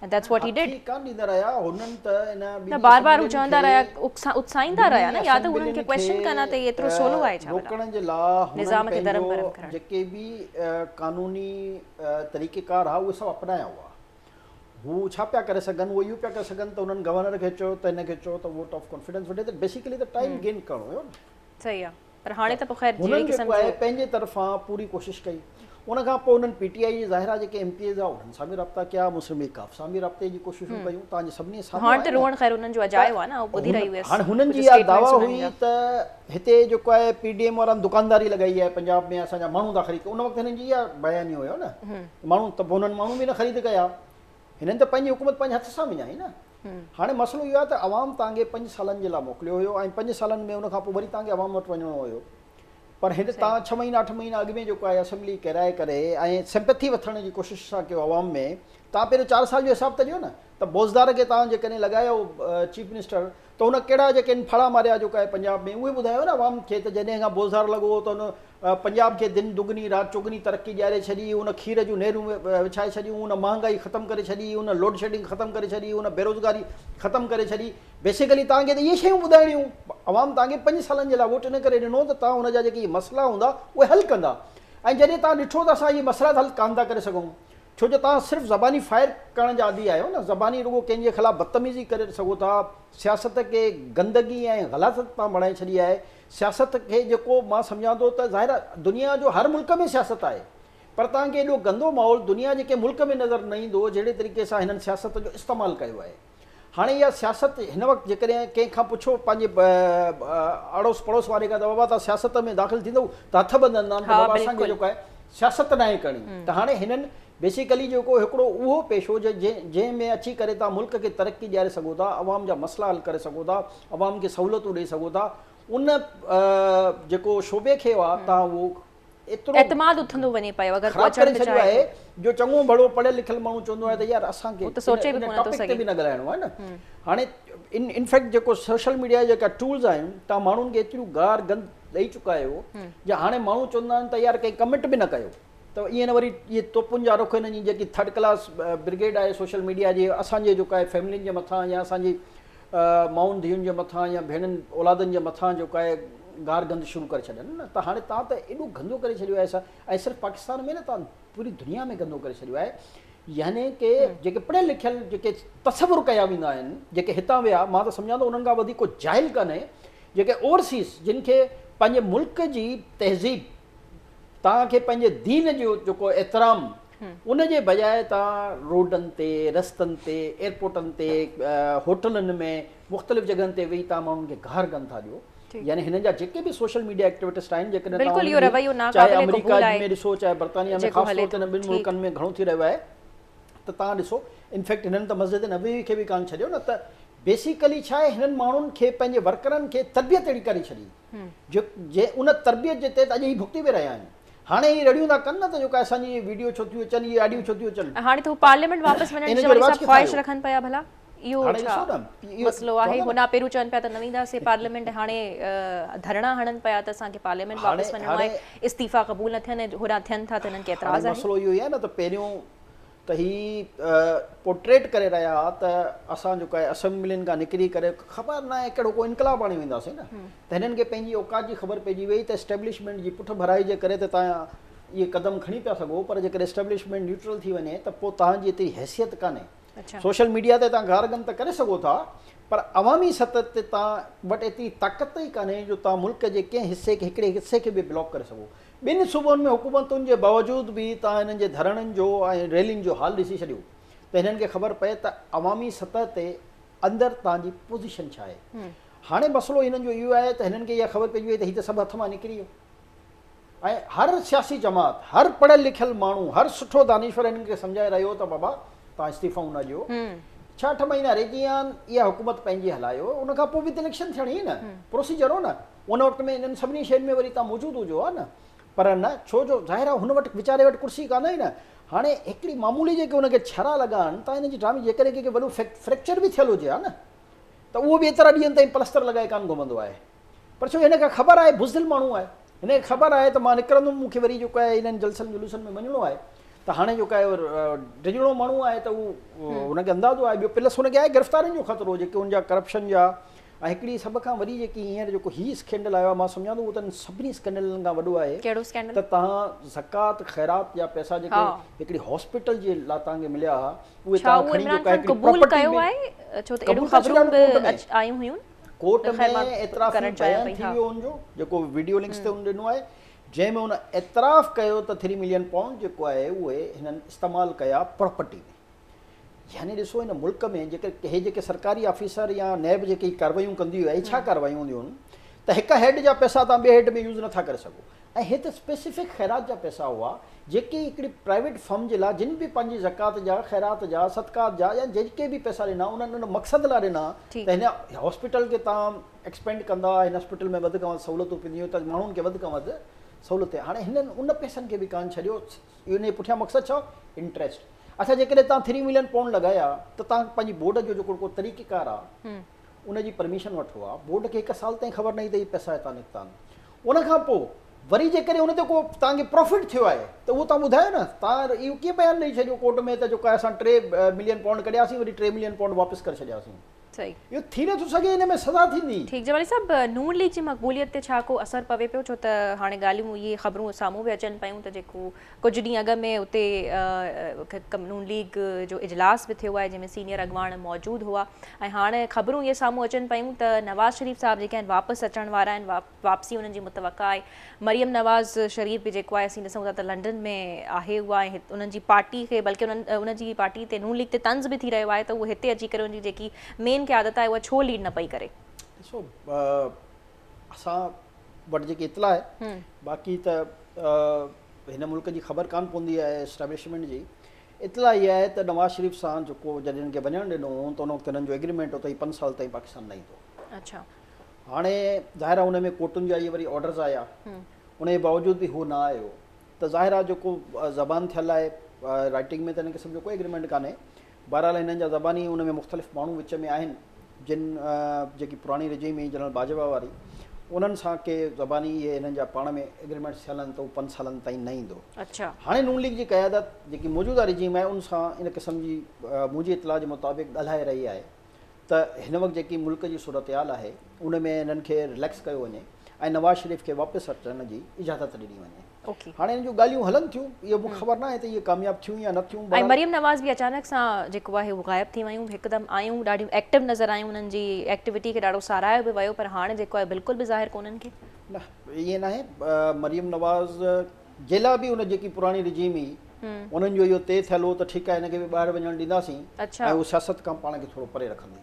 and that's what he did. هٿي ڪانه ڏيندا رهيا، هنن ته ان نه ٻنهي بار بار هو اسيمبلين چوندا کي رهيا، اتساهيندا رهيا نه ٻنهي يا ته هنن کي اسيمبلين ڪويشچن کي ڪن ها ته هي ايترو سولو آهي ڇا ڀلا روڪڻ جي لاء هنن نظام کي درهم پنهنجو برهم ڪرڻ. جيڪي به قانوني طريقيڪار ها اهي سڀ اپنايا هئا. هو ڇا پيا ڪري سگهن؟ هو اهو پيا ڪري سگهن ته انهن گورنر کي چيو ته هن کي چئو ته ووٽ آف ڪانفيڊنس وٺي ته بيسيڪلي ته ٽائيم گين ڪرڻو هيو نه. صحيح آ پر هاڻي ته پوء خير جهڙي هنن قسم جيڪو آهي جو. پنهنجي طرفان پوري ڪوشش ڪئي. ان کان پوء انهن پي ٽي آء جي ظاهر آ جيڪي ايم پي ايز آ انهن سان به رابطا ڪيا، مسلم ليگ قاف سان به رابطي جي ڪوششون ڪيون، توهان جي سڀني سامهون هاڻ ته آهي نه روئڻ خير انهن جو ته اجايو آ نه، آئون ٻڌي هن رهي هيس هاڻي هنن ڪجهه جي اها اسٽيٽمينٽس دعويٰ انهن هئي جا. ته هتي جيڪو آهي پي ڊي ايم وارن دڪانداري لڳائي آهي پنجاب ۾ اسان جا ماڻهو ٿا خريد ڪن ان وقت هنن جي اها بيانيو هيو نه ته ماڻهو ته پوء انهن ماڻهو به نه خريد ڪيا. هنن ته پنهنجي حڪومت پنهنجي هٿ سان وڃائي نه. هاڻي مسئلو اهو آهي ته عوام توهان کي پنج سالن جي لاء موڪليو هيو ۽ پنج سالن ۾ ان کان پوء وري توهان کي عوام وٽ وڃڻو هيو پر هن توهان ڇهه مهينا اٺ مهينا اڳ ۾ جيڪو آهي اسيمبلي ڪيرائي ڪري ۽ سمپٿي وٺڻ جي ڪوشش سان ڪيو عوام ۾ توهان پهريون چار سال جو حساب ته ڏيو نه ته بوزدار کي توهان جيڪڏهن لڳايو چيف منسٽر ته هن ڪهڙا جيڪي آهن ڦڙا ماريا جيڪو آهي پنجاب ۾ اهي ٻڌايو نه عوام کي ته جڏهن کان بوزدار لڳو ته هن پنجاب کي دن دگني رات چوگني ترقي ڏياري ڇڏي، ان کير جون نهرون وڇائي ڇڏيون، ان مهانگائي ختم ڪري ڇڏي، ان لوڊشيڊنگ ختم ڪري ڇڏي، ان بيروزگاري ختم ڪري ڇڏي. بيسيڪلي توهان کي ته اهي شيون ٻڌائڻيون. عوام توهان کي پنج سالن جي لاء ووٽ ان ڪري ڏنو ته توهان ان جا جيڪي اهي مسئلا هوندا اهي حل ڪندا ۽ جڏهن توهان ڏٺو ته اسان اهي مسئلا ته حل ڪانه ٿا ڪري سگهون ڇو جو توهان صرف زباني فائر ڪرڻ جا عادي آهيو نه، زباني رڳو ڪنهن جي خلاف بدتميزي ڪري سگهو ٿا، سياست کي گندگي ۽ غلاظت توهان بڻائي ڇڏي آهي. سياست کي جيڪو مان سمجهان ٿو ته ظاهر آهي دنيا جو هر ملڪ ۾ سياست آهي پر توهان کي ايڏو گندو ماحول دنيا جي ڪنهن ملڪ ۾ نظر نه ايندو جهڙي طريقي سان هنن سياست جو استعمال ڪيو آهي. هاڻي اها سياست هن وقت جيڪڏهن ڪنهن کان پڇو پنهنجي اڙوس پڙوس واري کان ته بابا توهان سياست ۾ داخل ٿيندؤ ته هٿ ٻڌندا آهن ته بابا اسان کي جيڪو آهي سياست ناهي ڪرڻي ته هاڻي هنن بيسيڪلي جيڪو هڪڙو اهو پيشو جنهن ۾ اچي ڪري توهان ملڪ کي ترقي ڏياري سگهو ٿا، عوام جا مسئلا حل ڪري سگهو ٿا، عوام کي سهولتون ڏئي سگهو ٿا، ان جيڪو شعبي کي آ توهان اهو ايترو اعتماد اٿندو وڃي پيو اگر ڪو خراب اچڻ ڪري به ڇڏيو چاهي آهي ٿو. جو چڱو ڀلو پڙهيل لکيل ماڻهو چوندو آهي ته يار اسان کي هو ته سوچي به ان ڪونه ٿو ٽاپڪ تي سگهي. به نه ڳالهائڻو آهي نه. هاڻي انفيڪٽ جيڪو سوشل ميڊيا جا جيڪا ٽولز آهن توهان ماڻهن کي ايتريون گار گند ڏئي چڪا آهيو جو هاڻي ماڻهو چوندا آهن ته يار ڪنهن ڪمينٽ به نه ڪيو. ته ائين نه وري اهي توپن جا رخ هنن جي جيڪي ٿرڊ ڪلاس برگيڊ آهي سوشل ميڊيا جي اسان جي جيڪو آهي فيملين جي مٿان يا اسان جي مائن ڌيئن جي مٿان يا ڀيڻن اولادن جي مٿان جيڪو آهي گار گند شروع ڪري ڇڏين نه ته هاڻي تان ته ايڏو گندو ڪري ڇڏيو آهي ۽ صرف پاڪستان ۾ نه تان پوري دنيا ۾ گندو ڪري ڇڏيو آهي يعني ڪي جيڪي پڙهيل لکيل جيڪي تصور ڪيا ويندا آهن جيڪي هتان ويا مان ته سمجهان ٿو انهن کان وڌيڪ ڪو جاهل ڪانهي جيڪي اوورسيز جن کي پنهنجي ملڪ جي تهذيب توهان کي پنهنجي دين جو جيڪو احترام ان جي بجاء توهان روڊن تي رستن تي ايئرپورٽن تي هوٽلن ۾ مختلف جڳهن تي ويهي توهان ماڻهن کي گار گند ٿا ڏيو يعني هنن جا جيڪي به سوشل ميڊيا ايڪٽيوٽسٽ آهن جيڪڏهن بلڪل اهو رويو توهان ناقابل چاهي آمريڪا قبول آهي ۾ ڏسو چاهي برطانيا ۾ جيڪو خاص هلي طور تي ٿو هنن ٻن ٺيڪ ملڪن ۾ گهڻو ٿي رهيو آهي ته توهان ڏسو انفيڪٽ هنن ته مسجد نبوي کي به ڪانه ڇڏيو نه ته بيسيڪلي ڇا آهي هنن ماڻهن کي پنهنجي ورڪرن کي تربيت اهڙي ڪري ڇڏي جو جي ان تربيت جي تحت اڄ هي ڀڳتي به رهيا آهن. هاڻي هي رڙيون ٿا ڪن نه ته جيڪا اسان جي اهي ويڊيو ڇو ٿيون اچن، اهي آڊيو ڇو ٿيون اچن. ۽ هاڻي ته هو پارليامينٽ واپس وڃڻ ان جي جو جمالي رواج صاحب ڪٿان خواهش آيو؟ رکن پيا ڀلا اهو هاڻي ڇا ڏسو نه اهو مسئلو آهي چوان ٿو نه. هوڏانهن پهريون چون پيا ته نه وينداسين پارليامينٽ ۽ هاڻي ڌرڻا هڻن پيا ته اسان کي پارليامينٽ هاڻي واپس وڃڻو هاڻي آهي استعيفا قبول نه ٿين ۽ هوڏانهن ٿين ٿا ته هنن کي هاڻي اعتراض آهي. مسئلو اهو ئي آهي نه ته پهريون ته هي پورٽريٽ ڪري رهيا ها ته اسان جيڪو آهي اسيمبلين کان نڪري ڪري خبر ناهي ڪهڙو ڪو انقلاب آڻي وينداسين نه ته هنن کي پنهنجي اوقات جي خبر پئجي وئي ته اسٽيبلشمينٽ جي پٺ ڀرائي جي ڪري ته توهان اهي قدم کڻي پيا سگهو پر جيڪڏهن اسٽيبلشمينٽ نيوٽرل ٿي وڃي ته پوء توهان جي ايتري حيثيت ڪانهي سوشل ميڊيا تي توهان گار گند ته ڪري سگهو ٿا پر عوامي سطح تي توهان وٽ ايتري طاقت ئي ڪانهي جو توهان ملڪ جي ڪنهن حصي کي هڪڙي حصي کي به بلاڪ ڪري سگهو ٻن صوبن ۾ حڪومتن جي باوجود به توهان هنن جي ڌرڻن جو ۽ ريلين جو حال ڏسي ڇڏيو ته هنن کي خبر پئي ته عوامي سطح تي اندر توهان جي پوزيشن ڇا آهي. هاڻي مسئلو هنن جو اهو آهي ته هنن کي اها خبر پئجي وئي ته هي ته سڀ هٿ مان نڪري ويو ۽ هر سياسي جماعت، هر پڙهيل لکيل ماڻهو، هر سٺو دانشور هنن کي سمجهائي رهيو ته بابا توهان استعيفائون نه ڏيو، ڇهه اٺ مهينا رهجي ويا آهن، اها حڪومت پنهنجي هلايو، ان کان پوء به ته اليڪشن ٿيڻي نه، پروسيجر هو نه. ان وقت ۾ انهن سڀني شين ۾ وري توهان موجود هجو ها نه پر نه ڇو جو ظاهر آهي هن وٽ ويچاري وٽ ڪرسي ڪانه هئي نه هاڻي هڪڙي معمولي جيڪي هن کي ڇرا لڳا آهن تان هن جي ڊرامي جيڪڏهن ڪنهن کي وڏو فريڪچر به ٿيل هجي ها نه ته اهو به ايترا ڏينهن تائين پلستر لڳائي ڪانه گهمندو آهي پر ڇو هن کي خبر آهي بزدل ماڻهو آهي هن کي خبر آهي ته مان نڪرندم مون کي وري جيڪو آهي انهن جلسن جلوسن ۾ وڃڻو آهي ته هاڻي جيڪو آهي ڊڄڻو ماڻهو آهي ته اهو هن کي اندازو آهي ٻيو پلس هن کي آهي گرفتارين جو خطرو جيڪي هن جا ڪرپشن جا ۽ هڪڙي سڀ کان وڏي جيڪي هينئر جيڪو هي اسڪينڊل آيو آهي مان سمجهان ٿو اهو ته سڀني اسڪينڊلن کان وڏو آهي ڪهڙو اسڪينڊل؟ ته توهان زڪوات خيرات جا پئسا جيڪي هڪڙي هاسپيٽل جي لاء توهان کي مليا ها اهي ڇا توهان اهو کڻي عمران جيڪو آهي خان هڪڙي قبول پراپرٽي ڪيو ۾ آهي ڇو ته اهڙيون قبول ڪري ڇڏيا خبرون آهن به ڪورٽ ۾ آيون هيون ڪورٽ ته ۾ خير مان اعترافي ڪرڻ چاهيان بيان پئي ٿي ها ويو ان جو جيڪو وڊيو لنڪس تي ان ڏنو آهي جنهن ۾ ان اعتراف ڪيو ته ٿري ملين پائونڊ جيڪو آهي اهي هنن استعمال ڪيا پراپرٽي ۾ يعني ڏسو هن ملڪ ۾ جيڪي هي جيڪي سرڪاري آفيسر يا نيب جيڪي هي ڪاروايون ڪندي آهي ڇا ڪاروايون هونديون آهن ته هڪ هيڊ جا پئسا توهان ٻئي هيڊ ۾ يوز نٿا ڪري سگهو ۽ هي ته اسپيسفڪ خيرات جا پئسا هئا جيڪي هڪڙي پرائيويٽ فرم جي لاء جن به پنهنجي زڪوات جا خيرات جا صدقات جا يا جيڪي به پئسا ڏنا انهن ان مقصد لاء ڏنا ته هن هاسپيٽل کي توهان ايڪسپينڊ ڪندا هن هاسپيٽل ۾ وڌ کان وڌ سهولتون پينديون ته ماڻهن کي وڌ کان وڌ سهولت ٿئي هاڻي هنن ان پئسن کي به ڪانه ڇڏيو ان جي پٺيان مقصد ڇا هو؟ انٽريسٽ. اڇا جيڪڏهن توهان ٿري ملين پائونڊ لڳايا ته توهان پنهنجي بورڊ جو جيڪو ڪو طريقيڪار آهي ان جي پرميشن وٺو ها. بورڊ کي هڪ سال تائين خبر نه هئي ته هي پئسا هتان نڪتا آهن. ان کان پوء وري جيڪڏهن ان تي ڪو توهان کي پرافٽ ٿيو آهي ته اهو توهان ٻڌايو نه. توهان اهو ڪيئن بيان ڏئي ڇڏيو ڪورٽ ۾ ته جيڪو آهي اسان 3 ملين پائونڊ ڪڍياسين وري 3 ملين پائونڊ واپس ڪري ڇڏياسين. صحيح. اهو ٿي نٿو سگهي ان ۾ سزا ٿيندي. ٺيڪ جمالي صاحب نون ليگ جي مقبوليت تي ڇا ڪو اثر پوي پيو ڇو ته هاڻي ڳالهيون اهي خبرون سامهون به اچن پيون ته جيڪو ڪجهه ڏينهن اڳ ۾ اتي هڪ نون ليگ جو اجلاس به ٿيو آهي جنهن ۾ سينيئر اڳواڻ موجود هئا ۽ هاڻي خبرون اهي سامهون اچن پيون ته نواز شريف صاحب جيڪي آهن واپس اچڻ وارا آهن واپسي انهن جي متوقع آهي. مريم نواز شريف به جيڪو آهي اسين ڏسون ٿا ته لنڊن ۾ آهي اها ۽ انهن جي پارٽي کي بلڪه انهن ان جي پارٽي تي نون ليگ تي طنز به ٿي رهيو آهي ته اهو هتي اچي ڪري ان جي جيڪي مين قيادت آهي اها ڇو ليڊ نه پئي ڪري. ڏسو اسان وٽ جيڪي اطلاع آهي باقي ته هن ملڪ جي خبر ڪانه پوندي آهي اسٽيبلشمينٽ جي اطلاع اها آهي ته نواز شريف سان جيڪو جڏهن هن کي وڃڻ ڏنو هو ته ان وقت هنن جو ايگريمينٽ هو ته هي 5 سال تائين پاڪستان نه ايندو. اڇا. هاڻي ظاهر آهي ان ۾ ڪورٽن جا اهي وري آرڊرز آيا ان جي باوجود به هو نه آيو ته ظاهر آهي جيڪو زبان ٿيل آهي رائٽنگ ۾ ته ان قسم جو ڪوئي ايگريمينٽ ڪانهي بهرحال هنن جا زباني ان ۾ مختلف ماڻهو وچ ۾ آهن جن جيڪي پراڻي رجيم هئي جنرل باجوا واري انهن سان ڪي زباني اهي هنن جا پاڻ ۾ ايگريمينٽس ٿيل آهن ته هو 5 سالن تائين نه ايندو. اڇا. هاڻي نون ليگ جي قيادت جيڪي موجوده رجيم آهي ان سان ان قسم جي منهنجي اطلاع جي مطابق ڳالهائي رهي آهي ته هن وقت جيڪي ملڪ جي صورتحال آهي ان ۾ هنن کي رليڪس ڪيو وڃي ۽ نواز شريف کي واپس اچڻ جي اجازت ڏني وڃي. هاڻي هنن جون ڳالهيون هلن ٿيون اهو مون کي خبر ناهي ته اهي ڪامياب ٿيون يا نه ٿيون. ۽ مريم نواز به اچانڪ سان جيڪو آهي اهو غائب ٿي ويون هڪدم آيون ڏاڍيون ايڪٽو نظر آيون انهن جي ايڪٽيوٽي کي ڏاڍو ساراهيو به ويو پر هاڻي جيڪو آهي بلڪل به ظاهر ڪونهن کي. نه ائين ناهي مريم نواز جي لاء به ان جيڪي پراڻي رجيم هئي انهن جو اهو طئي ٿيل هو ته ٺيڪ آهي هن کي به ٻاهر وڃڻ ڏينداسين ۽ هو سياست کان پاڻ کي ٿورو پري رکندي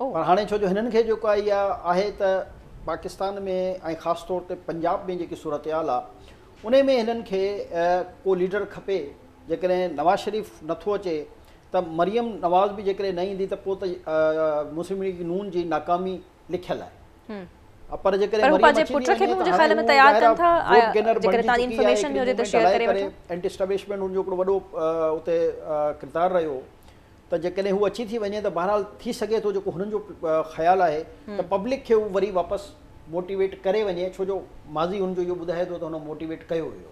پر هاڻي ڇو جو هنن کي جيڪو آهي اها آهي ته پاڪستان ۾ ۽ خاص طور تي پنجاب ۾ جيڪي صورتحال آهي ان ۾ هنن کي ڪو ليڊر کپي جيڪڏهن نواز شريف نٿو اچي ته مريم نواز به جيڪڏهن نه ايندي ته پوء ته مسلم ليگ نون جي ناڪامي لکيل آهي پر جيڪڏهن مريم اچي ٿي وڃي ته هاڻي هو ظاهر آهي ووٽ گينر بڻجي چڪي آهي هڪڙي موومينٽ هلائي ڪري اينٽي اسٽيبلشمينٽ ان جو هڪڙو وڏو اتي ڪردار رهيو ته جيڪڏهن هو اچي ٿي وڃي ته بهرحال ٿي سگهي ٿو جيڪو هنن جو خيال آهي ته پبلڪ کي هو وري واپس موٽيويٽ ڪري وڃي ڇو جو ماضي هن جو اهو ٻڌائي ٿو ته هن موٽيويٽ ڪيو ويو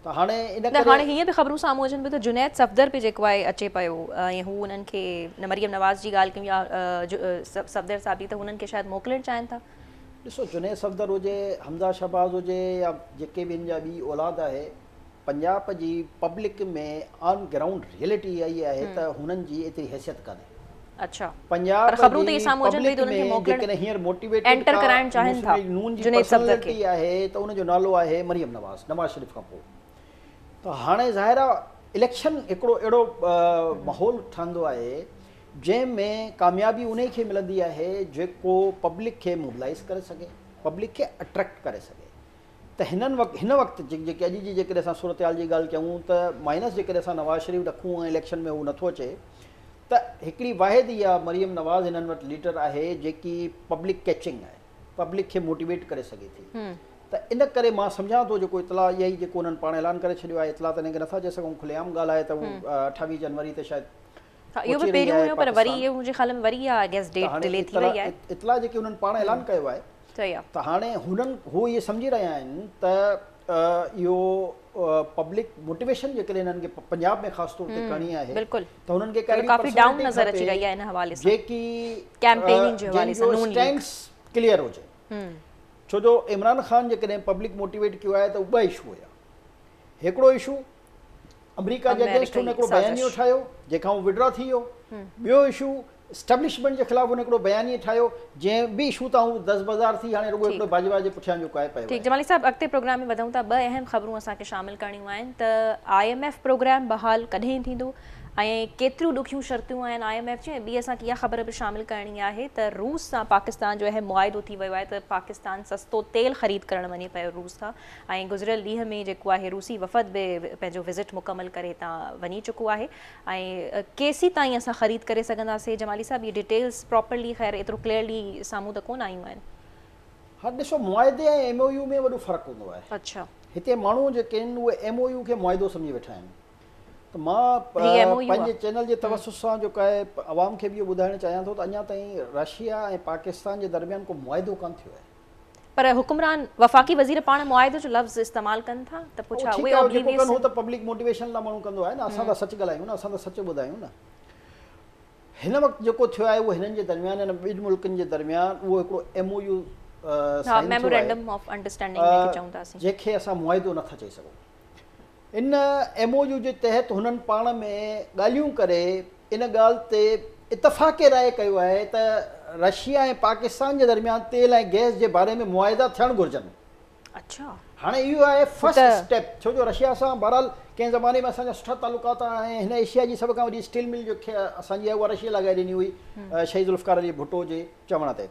ته هاڻي ان ڪري هاڻي هيئن به خبرون سامهون اچن پيون ته جنيد صفدر به جيڪو آهي اچي پيو ۽ هو انهن کي مريم نواز جي ڳالهه ڪيون يا صفدر صاحب جي ته هنن کي شايد موڪلڻ چاهين ٿا. ڏسو جنيد صفدر هجي، حمزه شهباز هجي يا جيڪي به هن جا ٻي اولاد آهي پنجاب جي پبلڪ ۾ آن گرائونڊ ريئلٽي اها ئي آهي ته هنن جي ايتري حيثيت ڪانهي. اڇا پنجاب پر خبرون ته جي اهي سامهون اچن پيون پبلڪ ته انهن ۾ کي موڪلڻ جيڪڏهن هينئر موٽيويٽيڊ اينٽر ڪا ڪرائڻ چاهين مسلم ٿا ليگ نون جي جنيد صفدر کي. پرسنلٽي آهي ته ان جو نالو آهي مريم نواز، نواز شريف کان پوء ته هاڻي ظاهر آهي اليڪشن هڪڙو اهڙو ماحول ٺهندو آهي جنهن ۾ ڪاميابي انهي کي ملندي آهي جيڪو پبلڪ کي موبلائيز ڪري سگهي، پبلڪ کي اٽريڪٽ ڪري سگهي. ته هنن وقت هن وقت جيڪي اڄ جي جيڪڏهن اسان صورتحال جي ڳالهه ڪيون ته مائنس جيڪڏهن اسان نواز شريف رکون ۽ اليڪشن ۾ هو نٿو اچي ته هڪڙي واحد اها مريم نواز هنن وٽ ليڊر آهي جيڪي پبلڪ ڪيچنگ آهي پبلڪ کي موٽيويٽ ڪري سگهي ٿي ته ان ڪري مان سمجهان ٿو جيڪو اطلاع اها ئي جيڪو انهن پاڻ اعلان ڪري ڇڏيو آهي اطلاع ته انهن کي نٿا چئي سگهون کلي عام ڳالهه آهي ته هو 28 جنوري تي شايد ها اهو به پهچي رهي پهريون آهي هيو پر وري پاڪستان اهو منهنجي خيال ۾ وري اها I guess ته ڊيٽ هاڻي ڊلي ٿي اطلاع وئي آهي. اطلاع جيڪي انهن پاڻ اعلان ڪيو آهي صحيح آ. ته هاڻي هنن هو اهي سمجهي رهيا آهن ته اهو پبلڪ موٽيويشن جيڪڏهن هنن کي پنجاب ۾ خاص طور تي ڪرڻي آهي بلڪل ته هنن کي ڪا اهڙي ڪافي ڊائون پرسنالٽي نظر اچي کپي رهي آهي ان حوالي سان جيڪي ڪيمپيننگ جي حوالي جنهن سان جو نون ليگ اسٽينڊس ڪليئر هجي. ڇو جو عمران خان جيڪڏهن پبلڪ موٽيويٽ ڪيو آهي ته ٻه اشو هيا. هڪڙو اشو آمريڪا جي اگينسٽ هن هڪڙو بيانيو ٺاهيو جنهن کان هو وڊرا ٿي ويو. ٻيو اشو اسٽيبلشمينٽ جي خلاف هن هڪڙو بيانيو ٺاهيو جنهن به اشو تان هو دستبردار ٿي هاڻي رڳو هڪڙو باجوا جي پٺيان جيڪو آهي پيو ٺيڪ آهي. جمالي صاحب اڳتي پروگرام ۾ وڌون ٿا. ٻه اهم خبرون اسان کي شامل ڪرڻيون آهن ته I M F programme بحال ڪڏهن ٿيندو ۽ ڪيتريون ڏکيون شرطيون آهن I M F جون ۽ ٻي اسان کي اها خبر به شامل ڪرڻي آهي ته روس سان پاڪستان جو اهم معاهدو ٿي ويو آهي ته پاڪستان سستو تيل خريد ڪرڻ وڃي پيو روس کان ۽ گذريل ڏينهن ۾ جيڪو آهي روسي وفد به پنهنجو وزٽ مڪمل ڪري هتان وڃي چڪو آهي ۽ ڪيسي تائين اسان خريد ڪري سگهنداسين جمالي صاحب اهي ڊيٽيلز پراپرلي خير ايترو ڪليئرلي سامهون ته ڪونه آيون آهن. ها ڏسو معاهدي ۽ ايم او يو ۾ وڏو فرق هوندو آهي. اڇا. هتي ماڻهو جيڪي آهن اهي ايم او يو کي معاهدو سمجهي ويٺا آهن. ته مان پنهنجي چينل جي توسط سان جيڪو آهي عوام کي به اهو ٻڌائڻ چاهيان ٿو ته اڃا تائين رشيا ۽ پاڪستان جي درميان ڪو معاهدو ڪانه ٿيو آهي. پر حڪمران وفاقي وزير پاڻ معاهدو جو لفظ استعمال ڪن ٿا ته پوء ڇا اهي اوبليويس آهن؟ هو ته پبلڪ موٽيويشن لاء ماڻهو ڪندو آهي نه، اسان ته سچ ڳالهايون نه، اسان ته سچ ٻڌايون نه. هن وقت جيڪو ٿيو آهي اهو هنن جي درميان هن ٻن ملڪن جي درميان اهو هڪڙو ايم او يو سائن ٿيو آهي جنهن کي اسان معاهدو نٿا چئي سگهون. ان ايم او يو جي تحت هنن پاڻ ۾ ڳالهيون ڪري ان ڳالهه تي اتفاق راء ڪيو آهي ته رشيا ۽ پاڪستان جي درميان تيل ۽ گئس جي باري ۾ معاهدا ٿيڻ گهرجن. هاڻي اهو آهي فرسٽ اسٽيپ ڇو جو رشيا سان بهرحال ڪنهن زماني ۾ اسان جا سٺا تعلقات آهن ۽ هن ايشيا جي سڀ کان وڏي اسٽيل مل جو اسان جي آهي اها رشيا لڳائي ڏني هئي شهيد ذوالفقار علي ڀٽو جي چوڻ تي.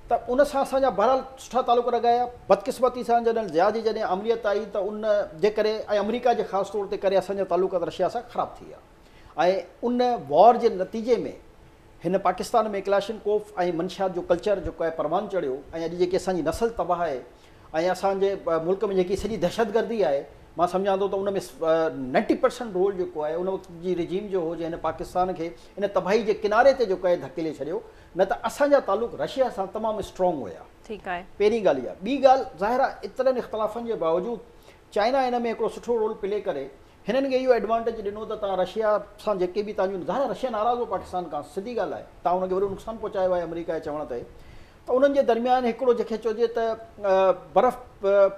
ته ان سان اسان جا بهرحال سٺا تعلق رهيا. بدقسمتي سان جڏهن ضياء جي جڏهن آمريت آئي ته ان جي ڪري ۽ آمريڪا جي خاص طور تي ڪري اسان جا تعلقات رشيا سان خراب ٿي ويا ۽ ان وار جي نتيجي ۾ هن پاڪستان ۾ ڪلاشنڪوف ۽ منشيات جو ڪلچر جيڪو آهي پروان چڙهيو ۽ اڄ جيڪي اسان جي نسل تباهه آهي ۽ اسان جي ملڪ ۾ جيڪي سڄي دهشتگردي آهي مان سمجهان ٿو ته ان ۾ 90% رول جيڪو آهي ان وقت جي رجيم جو هو جنهن هن پاڪستان کي ان تباهي جي ڪناري تي جيڪو آهي ڌڪيلي ڇڏيو نه ته اسان جا تعلق رشيا سان تمام اسٽرانگ هيا. ٺيڪ آهي. پهرين ڳالهه اها. ٻي ڳالهه ظاهر آهي ايترن اختلافن جي باوجود چائنا ان ۾ هڪڙو سٺو رول پلي ڪري هنن کي اهو ايڊوانٽيج ڏنو ته توهان رشيا سان جيڪي به توهان جون ظاهر آهي رشيا ناراض هو پاڪستان کان سڌي ڳالهه آهي توهان ان کي وڏو نقصان پهچايو آهي آمريڪا جي چوڻ تي ته انهن جي درميان هڪڙو جنهن کي چئجي ته برف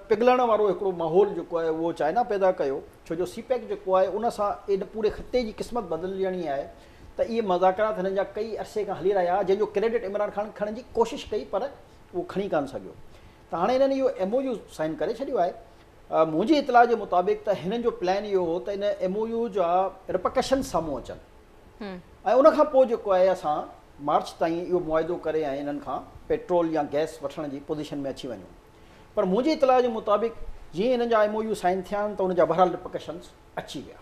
پگهلڻ وارو هڪڙو ماحول جيڪو آهي اهو چائنا پيدا ڪيو ڇو جو سي پيڪ جيڪو آهي ان سان ان پوري خطي جي قسمت بدلجڻي آهي ته اهي مذاڪرات هنن جا ڪئي عرصي کان هلي رهيا ها جنهن جو ڪريڊٽ عمران خان کڻڻ جي ڪوشش ڪئي پر اهو کڻي ڪانه سگهيو ته هاڻي هنن اهو ايم او يو سائن ڪري ڇڏيو آهي. منهنجي اطلاع جي مطابق ته هنن جو پلان اهو هو ته ان ايم او يو جا رپرڪشنز سامهون اچن ۽ ان کان پوء جيڪو آهي اسان مارچ تائين اهو معاهدو ڪري ۽ انهن کان پيٽرول يا گئس وٺڻ جي پوزيشن ۾ اچي وڃون پر منهنجي اطلاع جي مطابق جيئن هنن جا ايم او يو سائن ٿيا آهن ته ان جا بهرحال رپرڪشنز اچي ويا.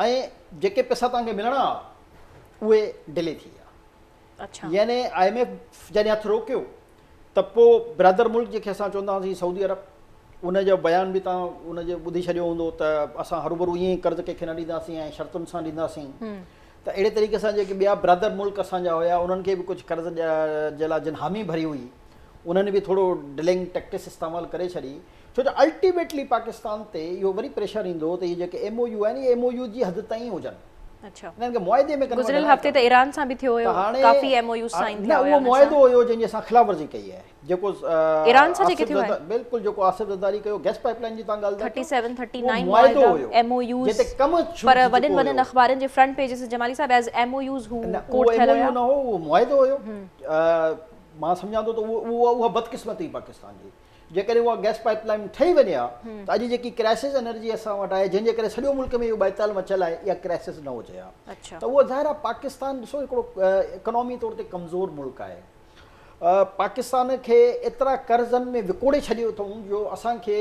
۽ جيڪي پئسا توهان کي ملڻا هئا اهي ڊلي ٿي ويا. يعني I M F جڏهن هٿ روڪيو ته پوء برادر ملڪ جنهن کي اسان چوندا هئاسين سعودي عرب ان جو بيان به توهان ان جو ٻڌي ڇڏيو هوندو ته اسان هروڀرو ائين ئي قرض ڪنهن کي نه ڏينداسين ۽ شرطن سان ڏينداسين ته اهڙي طريقي سان جيڪي ٻيا برادر ملڪ اسان جا هيا انهن کي به ڪجهه قرض جي لاء جن حامي ڀري هئي انهن به ٿورو ڊلينگ ٽيڪٽس استعمال ڪري ڇڏي ڇو جو الٽيميٽلي پاڪستان تي اهو وري پريشر ايندو ته اهي جيڪي ايم او يو آهن اهي ايم او يو جي حد تائين هجن. اڇا انهن کي معاهدي ۾ ڪنورٽ گذريل ناهي هفتي ته ڪرڻو. ايران سان به ٿيو ته هيو هاڻي ڪافي ايم او يوز سائن نه ٿيا هيا اهو ان سان. معاهدو هيو جنهن جي اسان خلاف ورزي ڪئي آهي جيڪو ايران سان جيڪي آصف ٿيو آهي. زرداري بلڪل جيڪو آصف زرداري ڪيو گئس پائپ لائن جي توهان ڳالهه ٿا ٿرٽي ڪيو سيون ٿرٽي اهو نائين معاهدو معاهدا هيو ايم او يوز جنهن تي ڪم شروع پر ٿي وڏن چڪو وڏن هيو. اخبارن جي فرنٽ پيجز تي جمالي صاحب ايز ايم او يوز هو نه ڪوٽ اهو ايم ٿيل او يو هيا. نه هو اهو معاهدو هيو مان سمجهان ٿو ته اهو اها بدقسمتي هئي پاڪستان جي جيڪڏهن اها گئس پائپ لائن ٺهي وڃي ها ته اڄ جيڪي ڪرائسس انرجي اسان وٽ آهي جنهن جي ڪري سڄو ملڪ ۾ اهو ٻائيتال مچيل آهي اها ڪرائسس نه هجي ها ته اهو ظاهر آهي پاڪستان ڏسو هڪڙو اڪانومي طور تي ڪمزور ملڪ آهي پاڪستان کي ايترا قرضن ۾ وڪوڙي ڇڏيو اٿئون جو اسان کي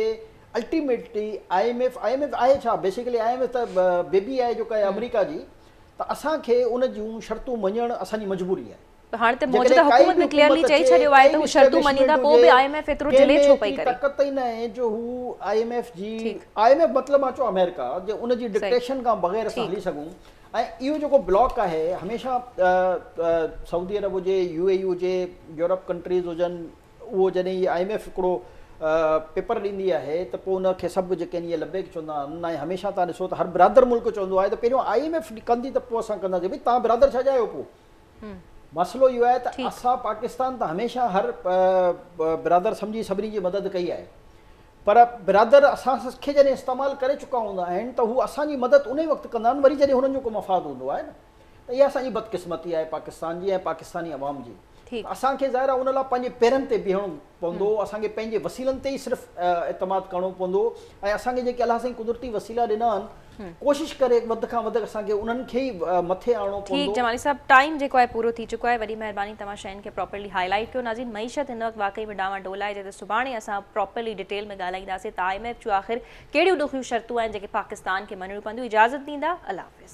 ultimately I M F I M F آهي ڇا بيسيڪلي I M F ته بيبي آهي جيڪا آمريڪا جي ته اسان کي ان جون شرطون مڃڻ اسان جي مجبوري آهي. هاڻي ته موجوده حڪومت به ڪليئرلي چئي ڇڏيو آهي ته هو شرطون مڃيندا پوء به I M F ايترو ڊلي ڇو پئي ڪري. طاقت ئي ناهي جو هو I M F جي I M F مطلب مان چئو آمريڪا جي ان جي ڊڪٽيشن کان بغير اسان هلي سگهون ۽ اهو جيڪو بلاڪ آهي هميشه سعودي عرب هجي يو اي اي هجي يورپ ڪنٽريز هجن اهو جڏهن هي I M F هڪڙو پيپر ڏيندي آهي ته پوء ان کي سڀ جيڪي آهن اهي لبيڪ چوندا آهن ۽ هميشه توهان ڏسو ته هر برادر ملڪ چوندو آهي ته پهريون I M F ڪندي ته پوء اسان ڪنداسين. ڀئي توهان برادر ڇا جا آهيو؟ پوء مسئلو اهو آهي ته اسان پاڪستان ته هميشه هر برادر سمجهي سڀني جي مدد ڪئي آهي، پر برادر اسان کي جڏهن استعمال ڪري چڪا هوندا آهن ته هو اسان جي مدد ان وقت ڪندا آهن وري جڏهن هنن جو ڪو مفاد هوندو آهي نه. ته اها اسان جي بدقسمتي آهي پاڪستان جي ۽ پاڪستاني عوام جي. اسان کي ظاهر آهي ان لاء پنهنجي پيرن تي بيهڻو پوندو، اسان کي پنهنجي وسيلن تي ئي صرف اعتماد ڪرڻو پوندو ۽ اسان کي جيڪي الله سائين قدرتي وسيلا ڏنا آهن ڪوشش ڪري وڌ کان وڌ اسان کي انهن کي ئي مٿي آڻڻو پوندو. ٺيڪ جمالي صاحب، ٽائيم جيڪو آهي پورو ٿي چڪو آهي، وڏي مهرباني توهان شين کي پراپرلي هائي لائيٽ ڪيو. ناظرين، معيشت هن وقت واقعي ۾ ڊانوان ڊول آهي، جنهن تي سڀاڻي اسان پراپرلي ڊيٽيل ۾ ڳالهائينداسين ته I M F جون آخر ڪهڙيون ڏکيون شرطون آهن جيڪي پاڪستان کي مڃڻيون پونديون. اجازت ڏيندا، الله حافظ.